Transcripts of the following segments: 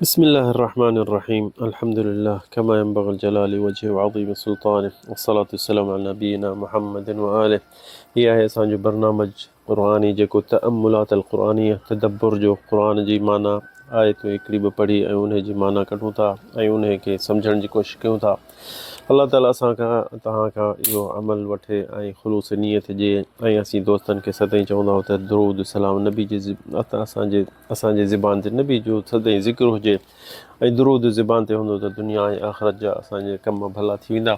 بسم الله الرحمن الرحيم الحمد لله كما ينبغي الجلال وجهه وعظيم سلطانه والصلاة والسلام على نبينا محمد وآله. هي آهي اسان جو برنامج قرآني جيڪو تأملات القرآنية تدبر جو قرآن جي معنيٰ آيتون هڪڙي ٻه پڙهي ۽ انهي جي معنيٰ ڪڍون ٿا ۽ انهي کي سمجهڻ جي ڪوشش ڪيون ٿا. الله تعالي اسان کان توهان کان اهو عمل وٺي ۽ خلوص نيت ڏئي ۽ اسين دوستن کي سدائين چوندا آهيون ته درود سلام نبي جي اسان جي اسان جي زبان تي نبي جو سدائين ذڪر هجي ۽ درود زبان تي هوندو ته دنيا ۽ آخرت جا اسان جي ڪم ڀلا ٿي ويندا.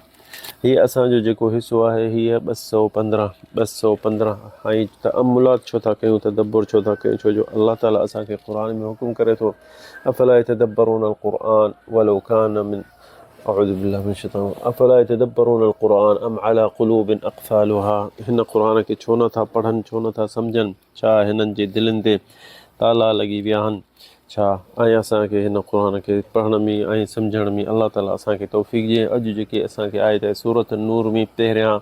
هي اسان جو جيڪو حصو آهي هي 215، 215، ۽ تأملات ڇو ٿا ڪيون تدبر ڇو ٿا ڪيون ڇو جو الله تعالي اسان کي قرآن ۾ حڪم ڪري ٿو افلا يتدبرون القرآن ولو كان من اعوذ بالله من الشيطان افلا يتدبرون القرآن ام على قلوب اقفالها هن قرآن کي ڇو نه ٿا پڙهن ڇو نه ٿا سمجهن ڇا هنن جي دلين تي تالا لڳي ويا آهن ڇا ۽ اسان کي هن قرآن کي پڙهڻ ۾ ۽ سمجهڻ ۾ الله تعالي اسان کي توفيق ڏئي. اڄ جيڪي اسان کي آيت آهي سورة النور ۾ پهريان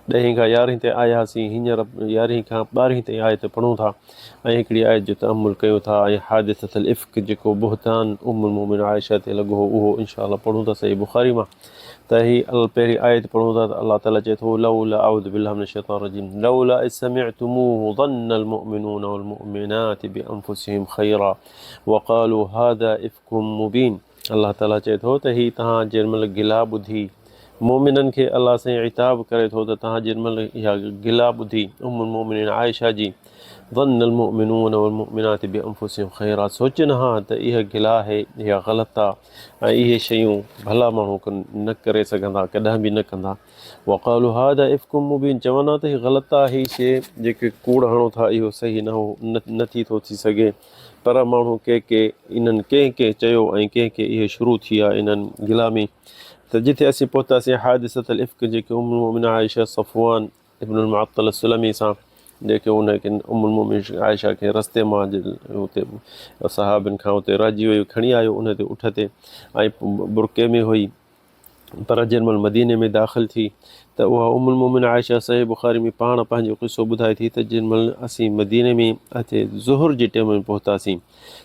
ڏهين کان يارهين تائين آياسين هينئر يارهين کان ٻارهين تائين آيت پڙهون ٿا ۽ هڪڙي آيت جو تامل ڪيون ٿا ۽ حادثة الافڪ جيڪو بهتان ام المومن عائشه تي لڳو هو اهو انشاء الله پڙهون ٿا صحيح بخاري مان. ته هي پهرين آيت پڙهون ٿا ته الله تعالي چئي ٿو لولا اعوذ بالله من الشيطان الرجيم لولا اذ سمعتموه ظن المؤمنون والمؤمنات بانفسهم خيرا وقالوا هذا افك مبين الله تعالي چئي ٿو ته هي توهان جنهن مهل گلا ٻڌي مؤمنن کي الله سائين عتاب ڪري ٿو ته توهان جنهن مهل اها گلا ٻڌي ام المؤمنين عائشه جي ظن المؤمنون والمؤمنات بانفسهم خيرا سوچن ها ته اها گلا آهي اها غلط آ ۽ اهي شيون ڀلا ماڻهو نه ڪري سگهندا، ڪڏهن به نه ڪندا. وقالوا هذا افڪ مبين چون ها ته هي غلط آهي هي شيء جيڪي ڪوڙ هڻو ٿا اهو صحيح نه هو نه ٿي ٿو ٿي سگهي پر ماڻهو ڪي ڪي انهن ڪنهن ڪنهن چيو ۽ ڪنهن ڪنهن اهي شروع ٿي ويا انهن گلا ۾ ته جتي اسين پهتاسين حادثة الافڪ جيڪي ام المؤمنين عائشه صفوان ابن المعطل السلمي سان جيڪي ان کي ام المؤمنين عائشه کي رستي مان اتي صحابين کان اتي رهجي ويو کڻي آيو ان تي اٺ تي ۽ برقعي ۾ هئي پر جنهن مهل مديني ۾ داخل ٿي ته اها ام المؤمنين عائشه صحيح بخاري ۾ پاڻ پنهنجو قصو ٻڌائي ٿي ته جنهن مهل اسين مديني ۾ اچي ظهر جي ٽيم ۾ پهتاسين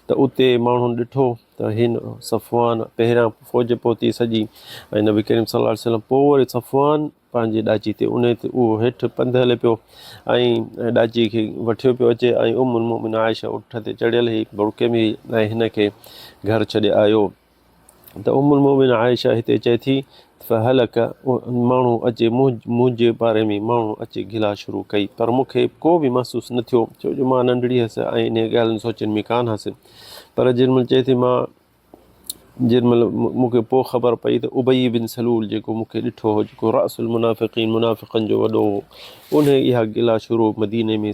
ته اتي ماڻهن ڏٺو ته هن صفوان پهريان فوج پهتي سڄي ۽ نبي ڪريم صلي الله عليه وسلم پوء وري صفوان پنهنجي ڏاچي تي انهي تي اهو هيٺ پنڌ هلي پيو ۽ ڏاچي کي وٺيو پيو اچي ۽ ام المؤمنين عائشه اٺ تي چڙهيل هئي برقعي ۾ هئي ۽ هن کي گهر ڇڏي آيو ته ام المؤمنين عائشه هتي چئي ٿي فهلڪ ماڻهو اچي منهنجي باري ۾ ماڻهو اچي گلا شروع ڪئي پر مون کي ڪو به محسوس نه ٿيو ڇو جو مان ننڍڙي هيس ۽ انهي ڳالهين سوچن ۾ ڪانه هيس پر جنهن مهل چئي ٿي مان جنهن مهل مون کي پوء خبر پئي ته ابي بن سلول جيڪو مون کي ڏٺو هو جيڪو راس المنافقين منافقن جو وڏو هو انهي اها گلا شروع مديني ۾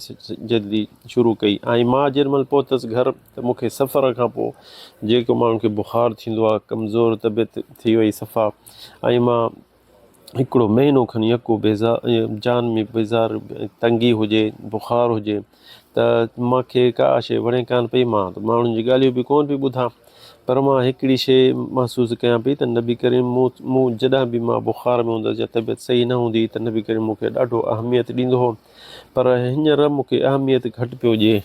جلدي شروع ڪئي ۽ مان جنهن مهل پهتس گهر ته مون کي سفر کان پوء جيڪو ماڻهن کي بخار ٿيندو آهي ڪمزور طبيعت ٿي وئي صفا ۽ مان هڪڙو مهينو کن يڪو بيزار جان ۾ بيزار تنگي هجي بخار هجي ته مان کي ڪا شيء وڻي ڪانه پئي مان ته ماڻهن جون ڳالهيون به ڪونه پئي ٻڌان پر مان هڪڙي شيء محسوس ڪيان پئي ته نبي ڪريم مون مون جڏهن به مان بخار ۾ هوندس يا طبيعت صحيح نه هوندي ته نبي ڪريم مون کي ڏاڍو اهميت ڏيندو هو پر هينئر مون کي اهميت گهٽ پيو ڏئي.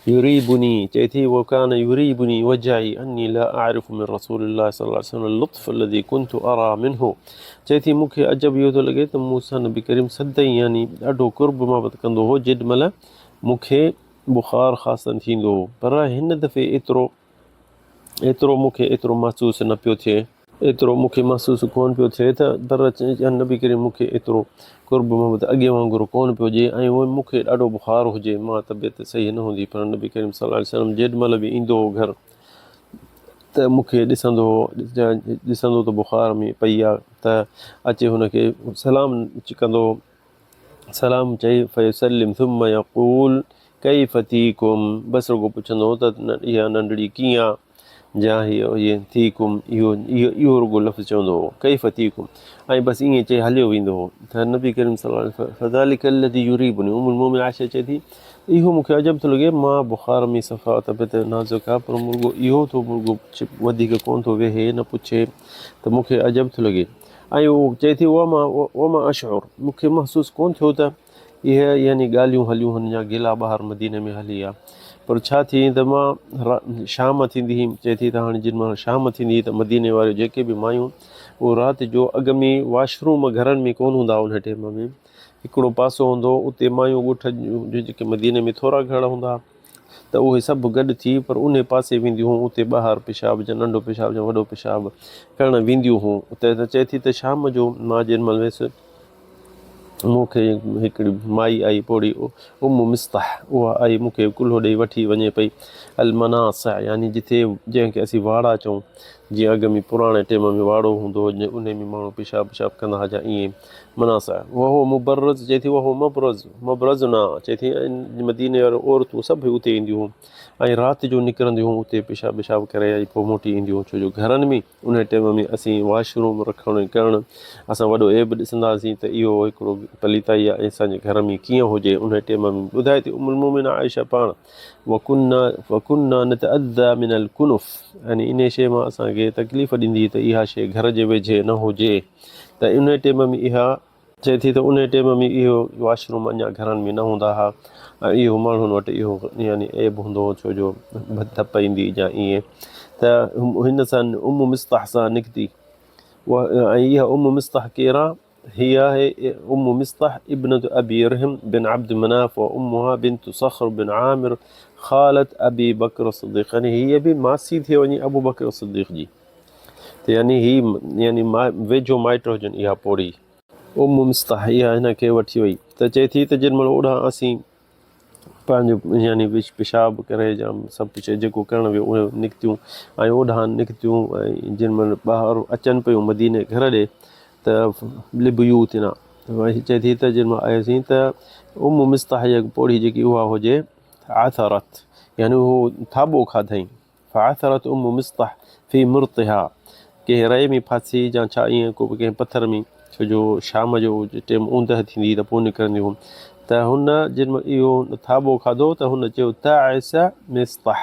يريبني، چئي ٿي، وڪان يريبني وجعي اني لا اعرف من رسول الله صلي الله عليه وسلم اللطف الذي كنت اري منه، چئي ٿي، مون کي عجب اهو ٿو لڳي ته مون سان نبي ڪريم سدائين يعني ڏاڍو قرب محبت ڪندو هو جيڏ مهل مون کي بخار خاصا ٿيندو هو پر هن دفعي ايترو ايترو مون کي ايترو محسوس نه پيو ٿئي. ايترو مون کي محسوس ڪونه پيو ٿئي ته پر نبي ڪريم مون کي ايترو قرب محبت اڳي وانگر ڪونه پيو ڏئي ۽ اهو مون کي ڏاڍو بخار هجي مان طبيعت صحيح نه هوندي پر نبي ڪريم صلي الله عليه وسلم جيڏ مهل به ايندو هو گهر ته مون کي ڏسندو هو ڏسندو ته بخار ۾ پئي آ ته اچي هن کي سلام ڪندو هو سلام چئي فيسلم ثم يقول ڪيف تيڪم بس رڳو پڇندو هو ته اها ننڍڙي ڪيئن آ جا هي هي تيڪم اهو اهو رڳو لفظ چوندو هو ڪيف تيڪم ۽ بس ائين چئي هليو ويندو هو ته نبي ڪريم صلي الله عليه وسلم فذلك الذي يريبني ام المؤمنين عائشه چئي ٿي اهو مون کي عجب ٿو لڳي مان بخار ۾ صفا طبيعت نازڪ آ پر مرڳو اهو ٿو مرڳو وڌيڪ ڪون ٿو ويهي نه پڇي ته مون کي عجب ٿو لڳي ۽ هو چئي ٿي وما وما اشعر مون کي محسوس ڪونه ٿيو ته اهي يعني ڳالهيون هليون هن جا گلا ٻاهر مديني ۾ هلي آ. پر ڇا ٿئي ته مان شام ٿيندي هئي چئي ٿي ته هاڻي جن مهل شام ٿيندي هئي ته مديني واريون جيڪي به مايون اهو رات جو اڳ ۾ واش روم گهرن ۾ ڪونه هوندا هئا ان ٽيم ۾ هڪڙو پاسو هوندو هو اتي مايون ڳوٺ جون جيڪي مديني ۾ ٿورا گهر هوندا هئا ته اهي سڀ گڏ ٿي پر انهي پاسي وينديون هيون اتي ٻاهر پيشاب جا ننڍو پيشاب يا وڏو پيشاب ڪرڻ وينديون هيون اتي ته چئي ٿي ته شام جو مان جنهن مهل ويس مون کي هڪڙي مائي آئي پوڙهي ام مصطح اها آئي مون کي ڪلهو ڏئي وٺي وڃي پئي المناصع يعني جتي جنهن کي اسين واڙا چئون جيئن اڳ ۾ پراڻي ٽيم ۾ واڙو هوندو هو انهي ۾ ماڻهو پيشاب وشاب ڪندا ها جا ائين مناصع وهو مبرز چئي ٿي وهو مبرز مبرزنا چئي ٿي مديني واريون عورتون سڀ اتي اينديون هيون ۽ رات جو نڪرنديون هيون اتي پيشاب وشاب ڪري ۽ پوء موٽي اينديون هيون ڇو جو گهرن ۾ انهي ٽيم ۾ اسين واش روم رکڻ ۽ ڪرڻ اسان وڏو عيب ڏسندا هئاسين ته اهو هڪڙو پليتائي آهي ۽ اسان جي گهر ۾ ڪيئن هجي انهي ٽيم ۾ ٻڌائي ٿي ام المومنه عائشه پاڻ وڪنا وڪنا نتاذى من الڪنف يعني انهي شيء مان اسان کي تڪليف ڏيندي ته اها شيء گهر جي ويجهي نه هجي ته انهي ٽيم ۾ اها چئي ٿي ته انهي ٽيم ۾ اهو واش روم اڃا گهرن ۾ نه هوندا ها ۽ اهو ماڻهن وٽ اهو يعني عيب هوندو هو ڇو جو ڌپ ايندي يا ائين ته هن سان ام مصطح سان نڪتي ۽ اها ام مصطح ڪير آ؟ هي آهي ام مصطح ابنة ابي رهم بن عبد مناف وامها بنت صخر بن عامر خالة ابي بڪر الصديق يعني هيء به ماسي ٿي وڃي ابو بڪر الصديق جي. ته يعني هي يعني ويجهو مائٽ هجن اها پوڙهي. ام مصطح اها هن کي وٺي وئي ته چئي ٿي ته جنهن مهل اوڏانهن اسين پنهنجو يعني پيشاب ڪري يا سڀ ڪجهه جيڪو ڪرڻ ويو اهي نڪتيون ۽ اوڏانهن نڪتيون ۽ جنهن مهل ٻاهر اچن پيون مديني گهر ڏي ته لبيوتنا چئي ٿي ته جنهن مهل آياسين ته ام مصطح جي پوڙهي جيڪي اها هجي عثرت يعني اهو ٿاٻو کاڌائين فعثرت ام مصطح في مرطها ڪنهن رئي ۾ ڦاسي يا ڇا ائين ڪو به ڪنهن پٿر ۾ ڇو جو شام جو ٽيم اوندهه ٿيندي ته پوء نڪرنديون هيون ته هن جن اهو ٿاٻو کاڌو ته هن چيو تعس مصطح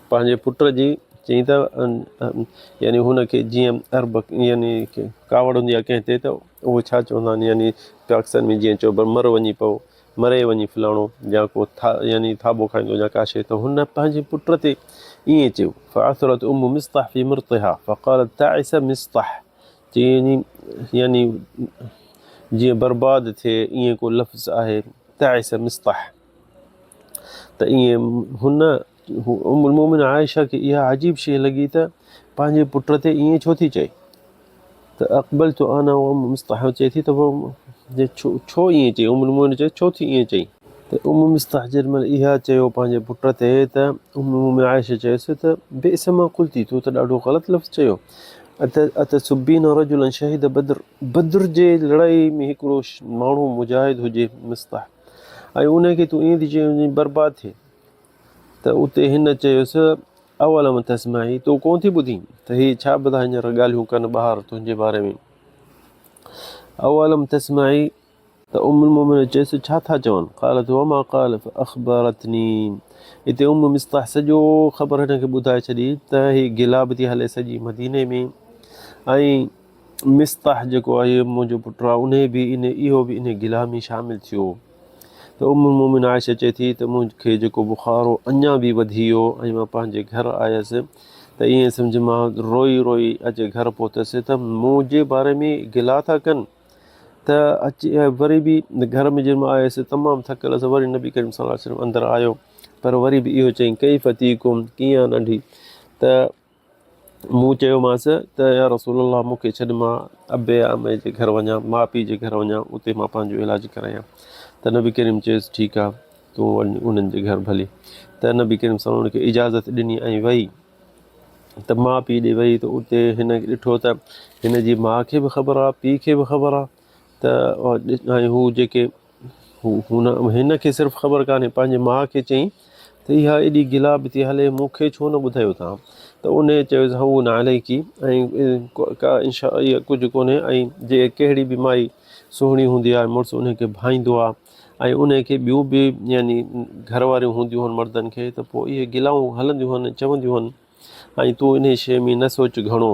پنهنجي پٽ جي چيائين ته يعني هن کي جيئن عرب يعني ڪاوڙ هوندي آهي ڪنهن تي ته اهو ڇا چوندا آهن يعني پاڪستان ۾ جيئن چئبو مر وڃي پئو مري وڃي فلاڻو يا ڪو ٿا يعني ٿاٻو کائيندو يا ڪا شيء ته هن پنهنجي پٽ تي ائين چيو فعثرت ام مصطح في مرطها فقالت تعس مصطح چيائين يعني جيئن برباد ٿئي ائين ڪو لفظ آهي تعس مصطح ته ائين هن ام المومن عائشه کي اها عجيب شيء لڳي ته پنهنجي پٽ تي ائين ڇو ٿي چئي ته اقبلت انا وام مصطح چئي ٿي ته ڇو ڇو ائين چئي ام المومن چيو ڇو ٿي ائين چئي ته ام مصطح جنهن مهل اها چيو پنهنجي پٽ تي ته ام المومن عائشه چيس ته بئس ما قلتي تو ته ڏاڍو غلط لفظ چيو اتسبين رجلا شهد بدر بدر جي لڙائي ۾ هڪڙو ماڻهو مجاهد هجي مصطح ۽ ان کي تون ائين ٿي چئين برباد ٿئي ته اتي هن چيس، اولم تسمعي، تون ڪونه ٿي ٻڌين ته هي ڇا به ٿا هينئر ڳالهيون ڪن ٻاهر تنهنجي باري ۾؟ اولم تسمعي، ته ام المؤمنين چيس، ڇا ٿا چون؟ قالت، وما قال فاخبرتني، اتي ام مصطح سڄو خبر هن کي ٻڌائي ڇڏي ته هي گلا به ٿي هلي سڄي مديني ۾ ۽ مصطح جيڪو آهي منهنجو پٽ آهي انهي به اهو به انهي گلا ۾ شامل ٿيو. ته ام المومن عائشه چئي ٿي ته مون کي جيڪو بخار هو اڃا به وڌي ويو ۽ مان پنهنجي گهر آيس ته ائين سمجهه مان روئي روئي اچي گهر پهتس ته منهنجي باري ۾ گلا ٿا ڪن ته اچي وري به گهر ۾ جڏهن مان آيس تمام ٿڪل هئس وري نبي ڪريم صلي الله عليه وسلم اندر آيو پر وري به اهو چئين ڪيف تيڪم ڪيئن ننڍي ته مون چيومانس ته يا رسول الله مون کي ڇڏ مان ابي يا امي جي گهر وڃان، ماء پيء جي گهر وڃان، اتي مان پنهنجو علاج ڪرايان. ته نبي ڪريم چيس ٺيڪ آ تون وڃ انهن جي گهر ڀلي. ته نبي ڪريم صلي الله عليه وسلم ان کي اجازت ڏني ۽ وئي ته ماء پيء ڏي وئي ته اتي هن ڏٺو ته هن جي ماء کي به خبر آ پيء کي به خبر آ ته ۽ هو جيڪي هن هن کي صرف خبر ڪانهي پنهنجي ماء کي چيائين ته اها ايڏي گلا به ٿي هلي مون کي ڇو نه ٻڌايو تان ته ان چيو هون عليڪي ۽ ڪا انشاء اها ڪجهه ڪونهي ۽ جي ڪهڙي به مائي سهڻي هوندي آهي مڙس ان کي ڀائيندو آهي ۽ ان کي ٻيون به يعني گهر واريون هونديون هن مردن کي ته پوء اهي گلائون هلنديون هن چونديون هن ۽ تون انهي شيء ۾ نه سوچ گهڻو.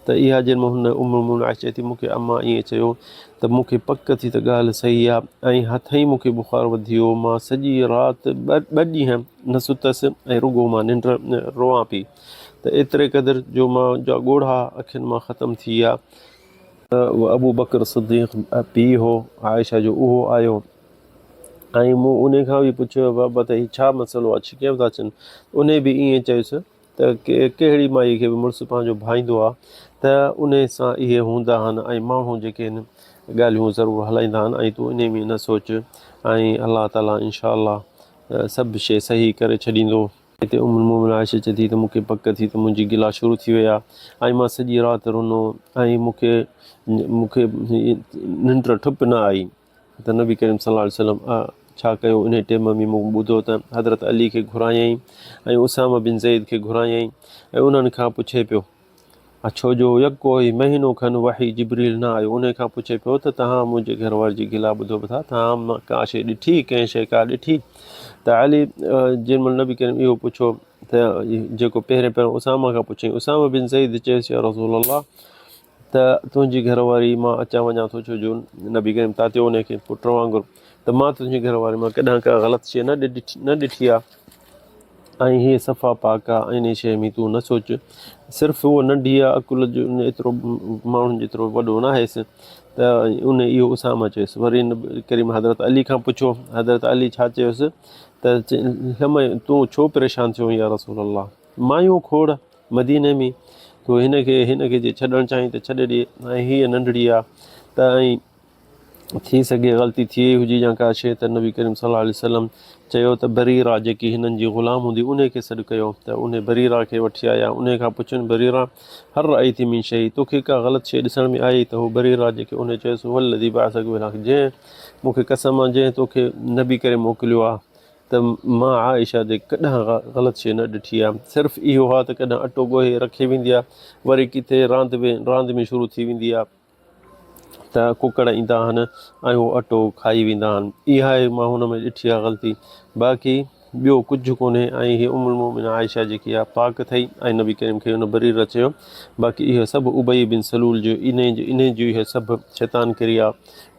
ته اها جنهن مهل هن ام المومنين عائشه چئي ٿي مون کي امان ائين چيو ته مون کي پڪ ٿي ته ڳالهه صحيح آ ۽ هٿ ئي مون کي بخار وڌي ويو مان سڄي رات ٻه ڏينهن نه ستس ۽ رڳو مان ننڊ روئان پئي ته ايتري قدر جو مان جا ڳوڙها اکين مان ختم ٿي ويا. ته ابوبڪر صديق پيء هو عائشه جو اهو آيو ۽ مون انهي کان به پڇيو بابا ته هي ڇا مسئلو آ ڇڪيم ٿا اچن انهي به ائين چيس ته ڪهڙي مائي کي به مڙس پنهنجو ڀائيندو آ ته انهي سان اهي هوندا آهن ۽ ماڻهو جيڪي آهن ڳالهيون ضرور هلائيندا آهن ۽ تون انهي ۾ نه سوچ ۽ الله تعالي انشاء الله سڀ شيء صحيح ڪري ڇڏيندو. هتي ام المومن عائشه چئي ٿي ته مون کي پڪ ٿي ته منهنجي گلا شروع ٿي وئي آ ۽ مان سڄي رات رنو ۽ مون کي مون کي ننڊ ٺپ نه آئي. ته نبي ڪريم صلي الله عليه وسلم ڇا ڪيو انهي ٽيم ۾ مون ٻڌو ته حضرت علي کي گهرايائين ۽ اسامه بن زيد کي گهرايائين ۽ انهن کان پڇي پيو ڇو جو يڪو ئي مهينو کن وحي جبريل نه آيو انهي کان پڇي پيو ته توهان منهنجي گهر واري جي گلا ٻڌو به ٿا توهان مان ڪا شيء ڏٺي ڪنهن شيء ڪا ڏٺي ته علي جنهن مهل نبي ڪريم اهو پڇيو ته جيڪو پهرين پهرين اسامه کان پڇيائين اسامه بن زيد چيس يا رسول الله ته تنهنجي گهر واري مان اچان وڃان ٿو ڇو جو نبي ڪريم تاتيو ان کي پٽ وانگر ته مان تنهنجي گهر واري مان ڪڏهن ڪا غلط شيء نه نه ڏٺي آ ۽ هيء صفا پاڪ آ ۽ انهي شيء ۾ تون نه سوچ صرف هوء ننڍي آ عقل جو ايترو ماڻهن جيترو وڏو نه آهيس ته ان اهو اسامه چيس وري نبي ڪريم حضرت علي کان پڇيو حضرت علي ڇا چيس ته تون ڇو پريشان ٿيو يا رسول الله مايون کوڙ مديني ۾ تو هن کي هن کي جي ڇڏڻ چاهين ته ڇڏي ڏي ۽ هيء ننڍڙي آ ته ۽ ٿي سگهي غلطي ٿي وئي هجي يا ڪا شيء ته نبي ڪريم صلي الله عليه وسلم چيو ته بريرا جيڪي هنن جي غلام هوندي انهي کي سڏ ڪيو ته انهي بريرا کي وٺي آيا انهي کان پڇين بريرا هل رأيت من شيء توکي ڪا غلط شيء ڏسڻ ۾ آئي ته هو بريرا جيڪي انهي چيس والذي بعثک بالحق جنهن مون کي قسم آ جنهن توکي نبي ڪري موڪليو آ ته مان عائشه تي ڪڏهن غلط شيء نه ڏٺي آهي. صرف اهو آهي ته ڪڏهن اٽو ڳوهي رکي ويندي آهي، وري ڪٿي راند ۾ راند ۾ شروع ٿي ويندي آهي ته ڪڪڙ ايندا آهن ۽ اهو اٽو کائي ويندا آهن. اها ئي مان هن ۾ ڏٺي آهي غلطي، باقي ٻيو ڪجهه ڪونهي ۽ هي ام المومنين عائشه جيڪي آهي پاڪ اٿئي ۽ نبي ڪريم کي ان بريره چيو، باقي اهو سڀ ابي بن سلول جو انهي جو انهي جو اهو سڀ شيطان ڪري آهي.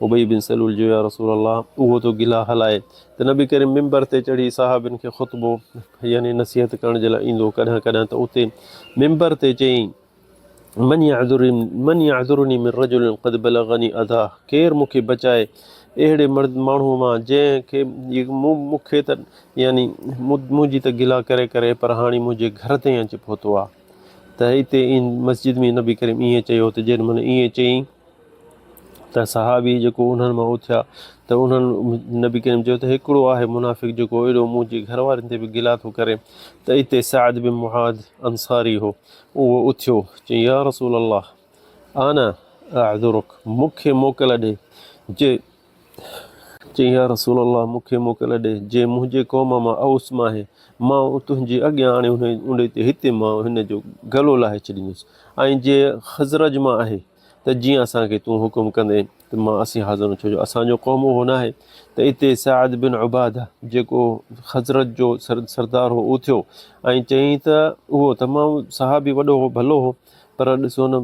ابي بن سلول جو يا رسول الله اهو ٿو گلا هلائي. ته نبي ڪريم منبر تي چڙهي صحابين کي خطبو يعني نصيحت ڪرڻ جي لاء ايندو ڪڏهن ڪڏهن ته اتي منبر تي چيائين من يعذرني من يعذرني من رجل قد بلغني اذاه ڪير مون کي بچائي اهڙي مرد ماڻهو مان جنهن کي مون کي ته يعني منهنجي ته گلا ڪري ڪري پر هاڻي منهنجي گهر تائين اچي پهتو آهي ته اتي ان مسجد ۾ نبي ڪريم ائين چيو ته جنهن مهل ائين چيائين ته صحابي جيڪو انهن مان اٿيا ته انهن نبي ڪريم چيو ته هڪڙو آهي منافق جيڪو ايڏو منهنجي گهر وارن تي به گلا ٿو ڪري ته اتي سعد بن معاذ انصاري هو اهو اٿيو چيائين يا رسول الله انا اعذرک مون کي موڪل ڏي جي چيائين يا رسول الله مون کي موڪل ڏي جي منهنجي قوم مان اوس مان آهي مان تنهنجي اڳيان آڻي ان تي هتي مان هن جو گلو لاهي ڇڏيندس ۽ جي خزرج مان آهي ته جيئن اسان کي تون حڪم ڪندين ته مان اسين حاضر آهيون ڇو جو اسان جو قوم اهو ناهي ته اتي سعد بن عباده جيڪو خزرج جو سردار هو اٿيو ۽ چيائين ته اهو تمام صحابي وڏو هو ڀلو هو پر ڏسو نه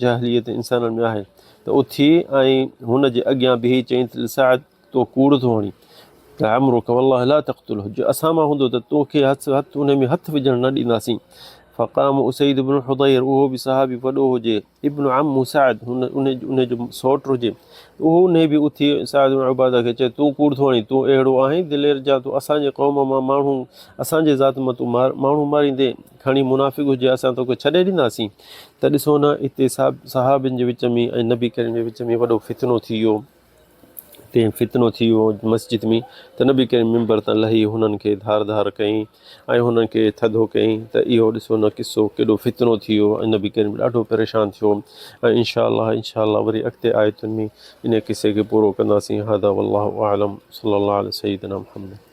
جاهليت انسانن ۾ آهي ته اٿي ۽ هن جي اڳيان بيهي چيائين ته سعد تو ڪوڙ ٿو هڻين لعمرک والله لا تقتله جو اسان مان هوندو ته توکي هٿ هٿ ان ۾ هٿ وجهڻ نه ڏينداسين فقام اسيد بن حضير اهو به صحابي وڏو هجي ابن عم سعد هن ان ان جو سوٽ هجي اهو ان به اٿي سعد بن عباده کي چئي تون ڪوڙ ٿو هڻين تون اهڙو آهين دلير جا تون اسان جي قوم مان ماڻهو اسان جي ذات مان تون ماڻهو ماريندين کڻي منافق هجي اسان توکي ڇڏي ڏينداسين ته ڏسو نه اتي صحابين جي وچ ۾ ۽ نبي ڪريم جي وچ ۾ وڏو فتنو ٿي ويو تي فتنو ٿي ويو مسجد ۾ ته نبي ڪريم منبر تان لهي هنن کي ڌار ڌار ڪيائين ۽ هنن کي ٿڌو ڪيائين ته اهو ڏسو نه قصو ڪيڏو فتنو ٿي ويو ۽ نبي ڪريم ڏاڍو پريشان ٿيو ۽ انشاء الله انشاء الله وري اڳتي آيتن ۾ ان قصي کي پورو ڪنداسين هذا والله اعلم صلي الله علي سيدنا محمد.